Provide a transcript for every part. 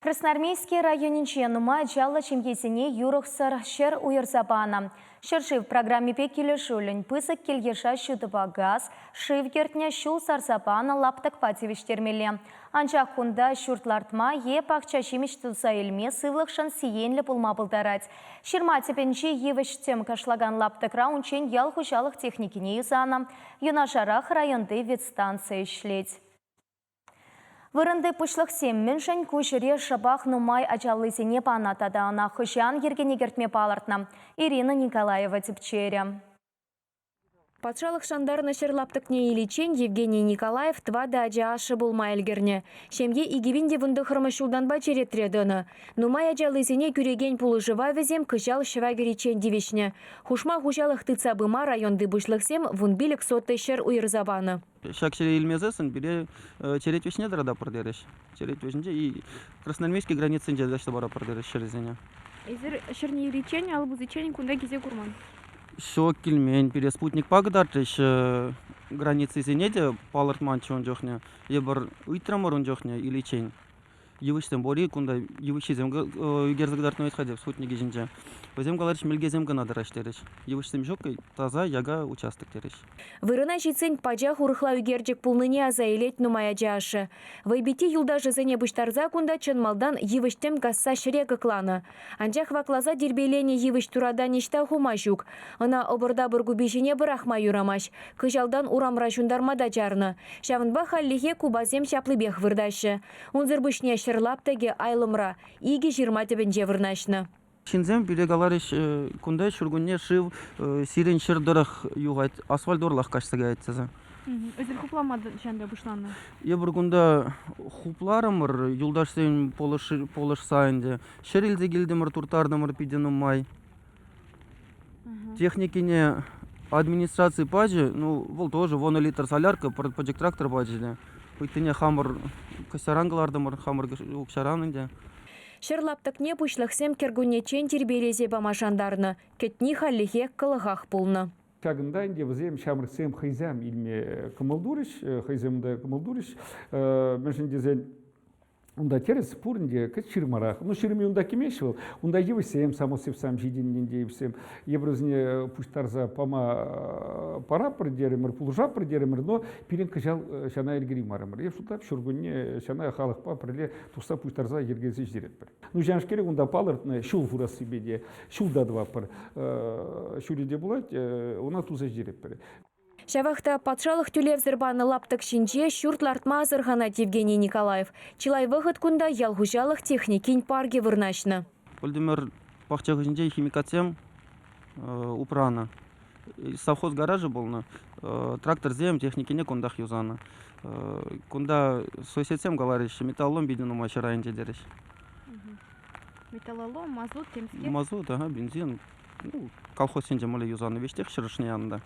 Красноармейски районӗнче нумай ачаллӑ ҫемьесене юрӑхсӑр ҫӗр уйӑрса панӑ. Ҫӗршыв программипе килӗшӳллӗн пысӑк кил-йыша ҫутӑпа газ, шыв кӗртнӗ, ҫул сарса панӑ лаптӑкпа тивӗҫтермелле. Анчах кунта ҫурт лартма е пахча ҫимӗҫ туса илме сывлӑхшӑн сиенлӗ пулма пултарать. Ҫырма тӗпӗнчи йывӑҫ-тӗм кашлакан лаптӑкра унччен ял хуҫалӑх техникине юсанӑ. Юнашарах районти ветстанци ӗҫлет. Вырӑнти пуҫлӑхсем мӗншӗн ку ҫӗре шӑпах нумай ачаллисене панӑ тата ӑна хӑҫан йӗркене кӗртме палӑртнӑ? Ирина Николаева тӗпчерӗ. Патшалӑх шантарнӑ ҫӗр лаптӑкне иличчен Евгений Николаев тӑватӑ ача ашшӗ пулма ӗлкӗрнӗ. Ҫемье 2019 ҫултанпа черетре тӑнӑ. Нумай ачаллисене кӳрекен пулӑшӑва вӗсем кӑҫал ҫӑва кӗриччен тивӗҫнӗ. Хушма хуҫалӑх тытса пыма районти пуҫлӑхсем 15 сотый ҫӗр уйӑрса панӑ. Ҫак ҫӗре илмесессӗн пире черет вӗҫне тӑрататпӑр терӗҫ. Черет вӗҫӗнче и Красноармейски границинче таҫта паратпӑр терӗҫ ҫӗрӗсене. Эсир ҫӗрне иличчен, алӑ пусиччен кунта килсе курман? Ҫук, килмен. Пире спутникпа кӑтартрӗҫ границисене те палӑртманччӗ ун чухне. Эпир ыйтрӑмӑр ун чухне иличчен. Йывӑҫсем пур-и кунта? Йывӑҫҫисем ӳкерсе кӑтартнӑ вӗт-ха теп спутникӗ ҫинче. Вӗсем каларӗҫ, мӗлкесем кӑна тӑраҫ терӗҫ. Йывӑҫсем ҫук, таса яка участок терӗҫ. Вырӑна ҫитсен пачах урӑхла ӳкерчӗк пулнине аса илет нумай ача ашшӗ. Вӑйпитти юлташӗсене пуҫтарса кунта чӑн малтан йывӑҫ-тӗм касса ҫӗре кӑкланӑ. Анчах вакласа тирпейленӗ йывӑҫ турата ниҫта хума ҫук. Ӑна ӑпӑр-тапӑр купи ҫине пӑрахма юрамасть. Кӑҫалтан урамра ҫунтарма та чарнӑ. Ҫавӑнпа хальлӗхе купасем ҫаплипех выртаҫҫӗ. Унсӑр пуҫне ҫӗр лаптӑкӗ айлӑмра, икӗ ҫырма тӗпӗнче вырнаҫнӑ. Ҫынсем пире каларӗҫ, кунта ҫуркунне шыв сирӗн ҫӗр тӑрӑх юхать, асфальт урлах каҫса каять тесе. Эсир хуплама ҫанта пуҫланӑ? Эпир кунта хупларӑмӑр, юлташсем пулӑшса ӗнтӗ. Ҫӗр илсе килтӗмӗр, турттартӑмӑр питӗ нумай. Техникине администраци пачӗ, ну, вӑл тоже вунӑ литр солярка, пӗчӗк трактор пачӗ те. Ыттине хамӑр кӑҫсаран кӑлартӑмӑр, хамӑр укҫаран ӗнтӗ. Ҫӗр лаптӑкне пуҫлӑхсем кӗркуннеччен тирпейлесе пама шантарнӑ. Кӗтни хальлӗхе кӑлӑхах пулнӑ. Ҫакӑнта ӗнтӗ вӗсем ҫамрӑксем хӑйсем илме кӑмӑл турӗҫ, хӑйсем унта кӑмӑл турӗҫ. Мӗншӗн тесен унта тӗрӗс пур ӗнтӗ, кӗт ҫырмарах. Ну, ҫырми унта кӗмест вӑл. Унта йывӑҫсем, самосевсем ҫитӗннӗ ӗнтӗ йывӑҫсем. Эпир вӗсене пуҫтарса пама паратпӑр терӗмӗр, пулӑшатпӑр терӗмӗр, но пирӗн кӑҫал ҫана ӗлкӗреймарӑмӑр. Эп шутлап, ҫуркунне ҫана халӑхпа пӗрле тухса пуҫтарса йӗркелесе ҫитеретпӗр. Ну, ҫавнашкел унта палӑртнӑ ҫул хурассипе те ҫул та тӑватпӑр. Ҫулӗ те пулать, ӑна туса ҫитеретпӗр. Ҫавах та патшалӑх тӳлевсӗр панӑ лаптӑк ҫинче ҫурт лартма асӑрханать Евгений Николаев. Чылай вӑхӑт кунта ял хуҫалӑх техникин паркӗ вырнаҫнӑ. Пӗлтӗмӗр пахча хыҫӗнче химикатсем упранӑ. Совхоз гаражӗ пулнӑ. Тракторсем, техникине кунтах юсанӑ. Кунта соседсем каларӗҫ, металлолом питӗ нумай ҫӗр айӗнче терӗҫ. Металлолом, мазут, темскер? Мазут, ага, бензин. Ну, колхозсенче мӗнле юсанӑ веҫтех ҫӗр ӑшне янӑ та.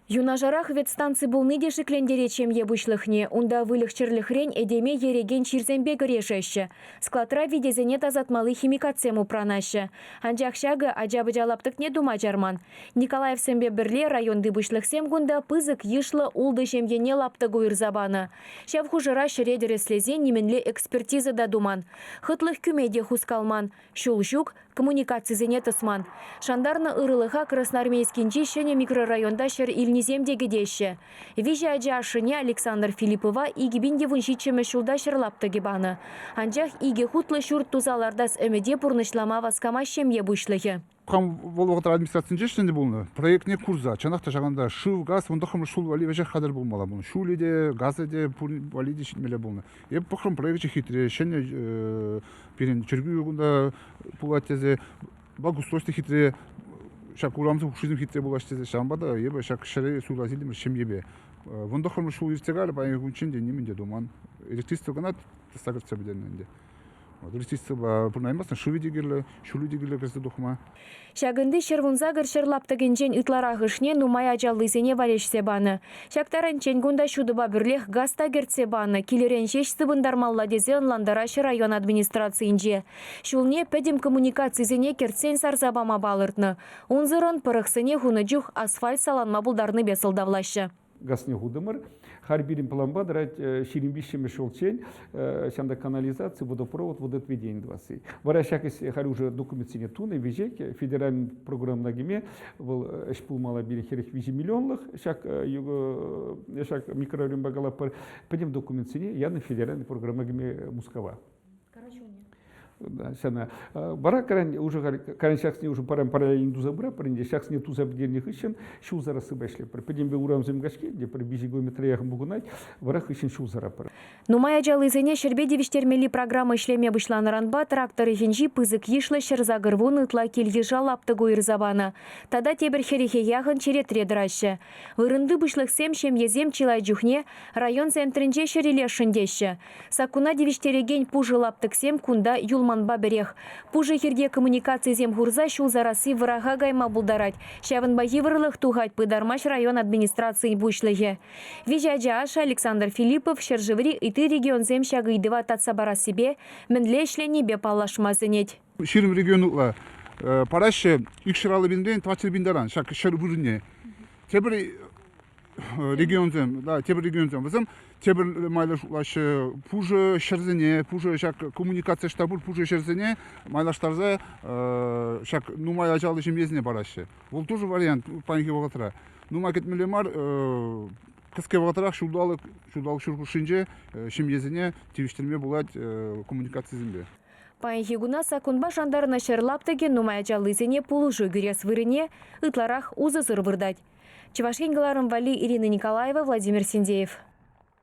Юнашарах ветстанци пулни те шиклентерет ҫемье пуҫлӑхне. Унта выльӑх-чӗрлӗхрен этеме ерекен чирсемпе кӗрешеҫҫӗ. Складра витесене тасатмалли химикатсем упранаҫҫӗ. Анчах ҫакӑ ача-пӑча лаптӑкне тума чарман. Николаевсемпе пӗрле районти пуҫлӑхсем кунта пысӑк йышлӑ ултӑ ҫемьене лаптӑк уйӑрса панӑ. Ҫав хушӑра ҫӗре тӗрӗслесе нимӗнле экспертиза та туман. Хӑтлӑх кӳме те хускалман. Ҫул ҫук, коммуникацисене тӑсман. Шантарнӑ ырӑлӑха Красноармейскинчи ҫӗнӗ микрорайонта ҫӗр илнисем те кӗтеҫҫӗ. Виҫӗ ача ашшӗне Александр Филиппова 2017-мӗш ҫулта ҫӗр лаптӑкӗ панӑ. Анчах икӗ хутлӑ ҫурт туса лартас ӗмӗте пурнӑҫлама васкамасть ҫемье пуҫлӑхӗ. Хам вӑл вӑхӑтра администрацинче ӗҫленӗ пулнӑ. Проектне курса, чӑнах та ҫакӑнта шыв, газ, 19-мӗш ҫул валли веҫех хатӗр пулмалла пулнӑ. Ҫулӗ те, газӗ те пур валли те ҫитмелле пулнӑ. Эп пӑхрӑм, проекчӗ хитре, ҫӗнӗ пирӗн чиркӳ кунта пулать тесе, благоустройство хитре, ҫак урамсем хушшисем хитре пулаҫ тесе. Ҫавӑнпа та эпӗ ҫак ҫӗре суйласа илтӗмӗр ҫемьепе. 19-мӗш ҫул иртсе кайрӗ, паянхи кунччен те нимӗн те туман. Электричество кӑна тӑсса кӗртсе пӗтернӗ ӗнтӗ. Туристицӑпа пурӑнаймастӑн, шывӗ те кирлӗ, ҫулӗ те кирлӗ кӗрсе тухма. Ҫакӑнти 118 ҫӗр лаптӑкӗнчен ытларахӑшне нумай ачаллисене валеҫсе панӑ. Ҫак таранччен кунта ҫутӑпа пӗрлех газ та кӗртсе панӑ, килӗрен ҫеҫ сыпӑнтармалла тесе ӑнлантараҫҫӗ район администрацийӗнче. Ҫулне пӗтӗм коммуникацисене кӗртсен сарса пама палӑртнӑ. Унсӑрӑн пӑрӑхсене хунӑ чух асфальт саланма пултарнипе сӑлтавлаҫҫӗ. Газне хутӑмӑр. Халь пирӗн планпа тӑрать 23-мӗш ҫулччен ҫанта канализаци, водопровод, водоотведение тӑвасси. Вара ҫак ӗҫ халь уже документсене тунӑ веҫех федеральный программӑна кӗме вӑл ӗҫ пулмалла пирӗн 43 миллионлӑх ҫак ҫак микрорайонпа калатпӑр. Пӗтӗм документсене янӑ федеральный программа кӗме Мускава. Ҫана вара каран уже каран ҫаксене уже парам параллельно туса пыратпӑр ӗнтӗ. Ҫаксене туса пӗтернӗ хыҫҫӑн ҫул сарассипе ӗҫлетпӗр. Пӗтӗмпе урамсем каҫки ӗнтӗ пӗр 3 километра яхӑн пухӑнать, вара хыҫҫӑн ҫул сараппӑр. Нумай ачаллисене ҫӗрпе тивӗҫтермелли программа ӗҫлеме пуҫланӑранпа Трак тӑрӑхӗнчи пысӑк йышлӑ 180 ытла кил-йыша лаптӑк уйӑрса панӑ. Тата тепӗр хӗрӗхе яхӑн черетре тӑраҫҫӗ. Вырӑнти пуҫлӑхсем ҫемьесем чылай чухне район центрӗнче ҫӗр илесшӗн теҫҫӗ. Саккуна тивӗҫтерекен пушӑ лаптӑксем кунта юлманпа пӗрех. Пушӑ хирте коммуникацисем хурса ҫул сарасси вӑраха кайма пултарать. Ҫавӑнпа йывӑрлӑх тухать, пытармасть район администрацийӗн пуҫлӑхӗ. Виҫӗ ача ашшӗ Александр Филиппов ҫӗршыври ытти регионсем ҫак ыйтӑва татса парассипе мӗнле ӗҫленипе паллашма сӗнет. 20 регион ытла параҫҫӗ 250 пинрен 400 пин таран ҫак ҫӗр вырӑнне. Тепӗр регионсем, да, тепӗр регионсем вӗсем тепӗр майлӑ шутлаҫҫӗ. Пушӑ ҫӗрсене, пушӑ ҫак коммуникаци ӑҫта пур пушӑ ҫӗрсене майлаштарса ҫак нумай ачаллӑ ҫемьесене параҫҫӗ. Вӑл тоже вариант паянхи вӑхӑтра. Нумай кӗтмелле мар, кӗске вӑхӑтрах ҫулталӑк, ҫулталӑк ҫур хушшинче ҫемьесене тивӗҫтерме пулать коммуникацисемпе. Паянхи куна саккунпа шантарнӑ ҫӗр лаптӑкӗ нумай ачаллисене пулӑшу кӳрес вырӑнне ытларах усӑсӑр выртать. Чӑваш Ен кӑларӑм валли Ирина Николаева, Владимир Синдеев.